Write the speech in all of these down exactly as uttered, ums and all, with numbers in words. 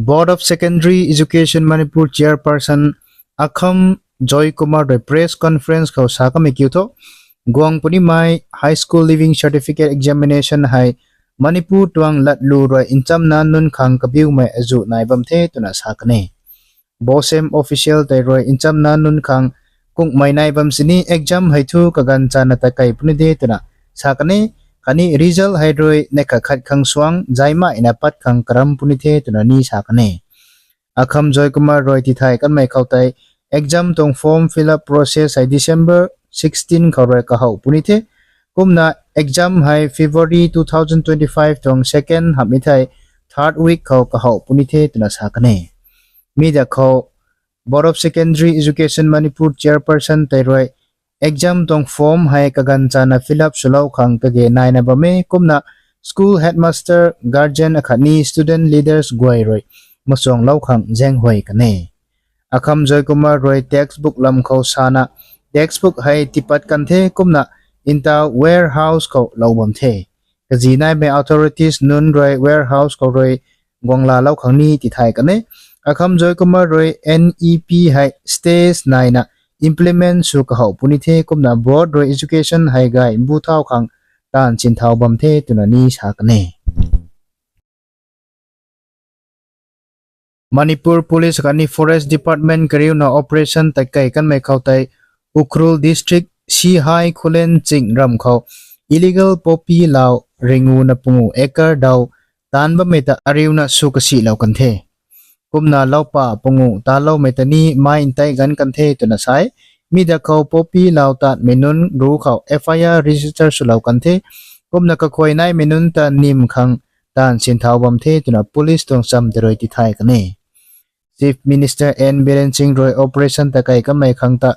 Board of Secondary Education Manipur chairperson Akham Joykumar rui press conference khou sa kamei kiu thu, guang punimei high school leaving certificate examination hei Manipur tuang latlu rui nchamna nunc khang kabiumei azuh nai bam the twna sa kan e. BOSEM official tei rui nchamna nunc khang kungmei nai bam sini exam hei thu kaganv chana ta kei puni de twna sa kan e. Khatni result hei rui neih khat khat khang suang zaimei na pat khang karam puni the twna ni sa kan e. Akham Joykumar rui tithay kanmei khou tei exam tuang form fill up process hei December sixteen khou rui kahouh puni the. Kumna exam hei February two thousand twenty-five tuang second hamh mi thei third week khou kahouh puni the twna sa kan e. Mi da khou Board of Secondary Education Manipur chairperson tei rui exam tuang form hei kaganv chana fill up swlou khang kage naina bam e. Kumna school headmaster, guardian akhatni student leaders guay rui machuanglou khang zaenghuay kan e. Akham Joykumar rui textbook lam khou sana textbook hei tipat kan the kumna ntaw warehouse khou lou bam the. Kazi naimei authorities nunc rui warehouse khou rui guanglalou khang ni tithay kan e. Akham Joykumar rui NEP hei stage naina implement sw kahouh puni the kumna board rui education hei gay mbu thau khang taanv sinthau bam the twna ni sa kan e. Manipur Police khatni Forest Department kariuna operation tatkei kanmei khou tei Ukhrul District Sihai Khulen Ching ram khou illegal poppy lau ringuna pungu acre daw taanv bammei ta ariuna sw kasilou kan the. Kumna loupa pungu taloumei ta ni mai ntei ganv kan the twna sa e. Mi da khou poppy lau taanvmei nunc ru khou FIR register swlou kan the. Kumna kakhuay naimei nunc ta nim khang taanv sinthau bam the twna police tuang cham tei rui tithay kan e. Chief Minister N Biren Singh rui operation tatkei kanmei khang ta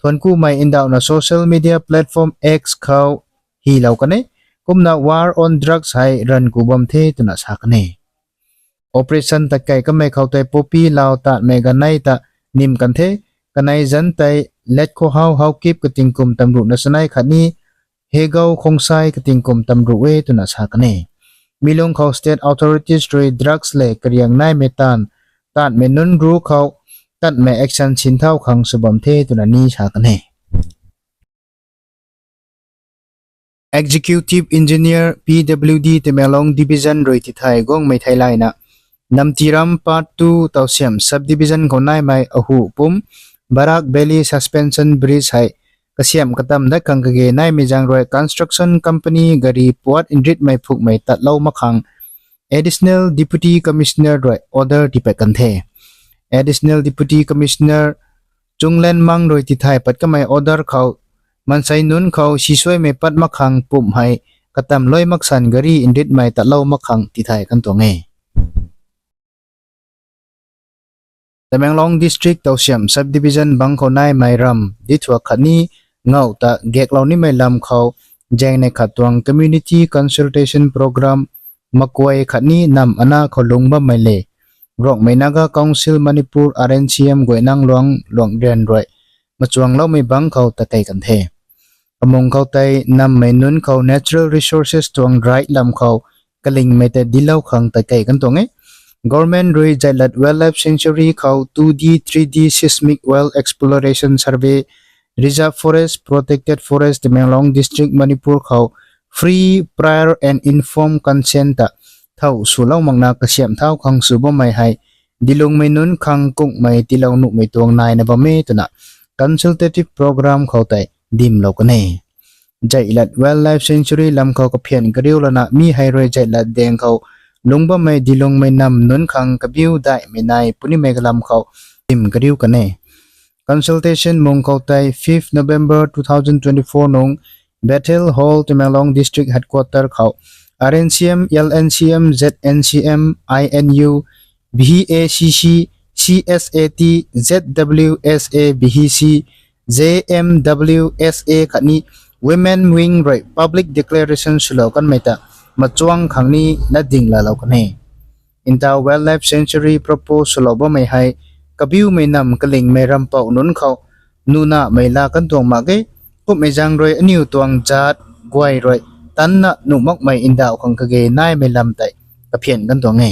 thuanckumei ndauhna social media platform X khou hilou kan e. Kumna war on drugs hei ranv ku bam the twna sa kan e. Operation tatkei kanmei khou tei poppy lau taanvmei ganei ta nim kan the. Kanei zanc tei Letkhohau Haokip kating kum tamruhna chanei khatni Hegou Khongsai kating kum tamruh e twna sa kan e. Mi lung khou state authorities rui drugs le kariang naimei taanv taanvmei nunc ru khou tatmei action sinthau khang sw bam the twna ni sa kan e. Executive Engineer PWD Tamenglong Division rui tithay guangmei theilayna Namtiram Part two Tausiam Subdivision khou naimei ahu pum Barak Valley Suspension Bridge hei kasiamh katam dat khang kage naimei zaeng rui construction company gari puat nritmei phukmei tatlou mak khang Additional Deputy Commissioner rui order tipat kan the. Additional Deputy Commissioner Chunglen Mang rui tithay pat kamei order khou mansei nunc khou sisuaimei pat mak khang pumh hei katam luai maksan gari nritmei tatlou mak khang tithay kan tuang e. Tamenglong District Tausiam Subdivision bang khou naimei ram dithuak khatni ngauh ta gaeklou nimei lam khou zaengnei khat tuang community consultation program makuay khatni nam ana khou lungc bammei le Rongmei Naga Council Manipur RNCM Guainang Luang Luangrian rui machuangloumei bang khou tatkei kan the. Kamung khou tei nammei nunc khou natural resources tuang right lam khou kalingmei ta dilou khang tatkei kan tuang e. Government rui Zaitlat Wildlife Sanctuary khou two D, three D seismic well exploration survey, Reserve Forest, Protected Forest, Tamenglong District, Manipur khou free, prior and informed consent ta thow swlou makna kasiamh thau khang sw bammei hei dilungmei nunc khang kungmei tiilou nuhmei tuang naina bam e twna consultative program khou tei dimlou kan e. Zaitlat Wildlife Sanctuary lam khou kaphian kariu lana mi hei rui Zaitlat daeng khou lungc bammei dilungmei nam nunc khang kabiu daihmei nai punimei kalam khou dim kariu kan e. Consultation mung khou tei fifth November two thousand twenty-four nung Bethel Hall, Tamenglong District Headquarter khou RNCM, LNCM, ZNCM, INU, BHACC, CSAT, ZWSA, BHC, JMWSA khatni Women Wing rui public declaration swlou kanmei ta machuang khang ni na dinglalou kan e. Ntaw Wildlife Sanctuary propose swlou bammei hei kabiumei nam kalingmei rampouh nunc khou nunamei la kan tuang mak e. Kummei zaeng rui aniu tuang zaat guay rui tanna nuh makmei ndauh khang kage naimei lam tei kaphian kan tuang e.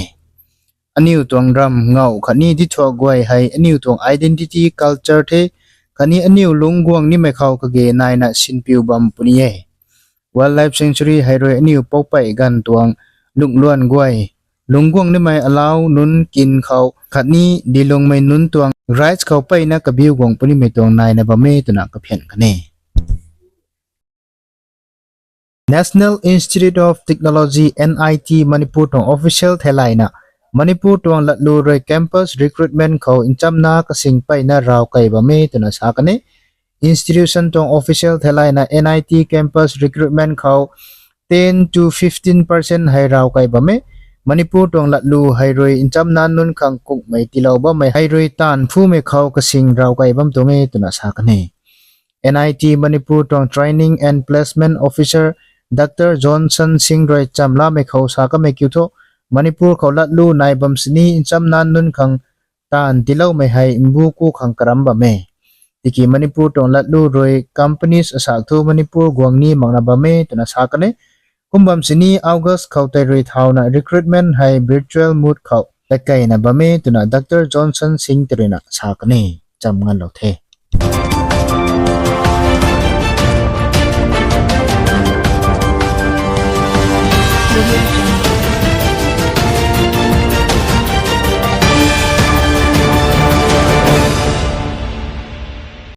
aniu tuang ram ngau khatni dithuak guay hei aniu tuang identity culture the, khatni aniu lungc guang nimei khou kage naina sinpiu bam puni e. Wildlife Sanctuary hei rui aniu poupei ganv tuang lungluan guay, lungc guang nimei alau nunc kin khou khatni dilungmei nunc tuang rights khou peyna kabiu guang punimei tuang naina bam e twna kaphian kan e. National Institute of Technology, N I T Manipur tuang official theilayna, Manipur tuang latlu rui campus recruitment khou nchamna kasing peyna raw kei bam e twna sa kan e. Institution tuang official theilayna N I T campus recruitment khou ten to fifteen percent hei raw kei bam e. Manipur tuang latlu hei rui nchamna nunc khang kukmei tiilou bammei hei rui taanv phumei khou kasing raw kei bam tuang e twna sa kan e. N I T Manipur tuang Training and Placement Officer Doctor Johnson Singh rui chamlamei khou sa kamei kiu thu, Manipur khou latlu nai bam sini nchamna nunc khang taanv tiiloumei hei mbu ku khang karam bam e. Tiki Manipur tuang latlu rui companies asak thu Manipur guang ni makna bam e twna sa kan e. Kum bam sini August khou tei rui thauna recruitment hei virtual mode khou takeina bam e twna Doctor Johnson Singh tei ruina sa kan e. Cham nganlou the.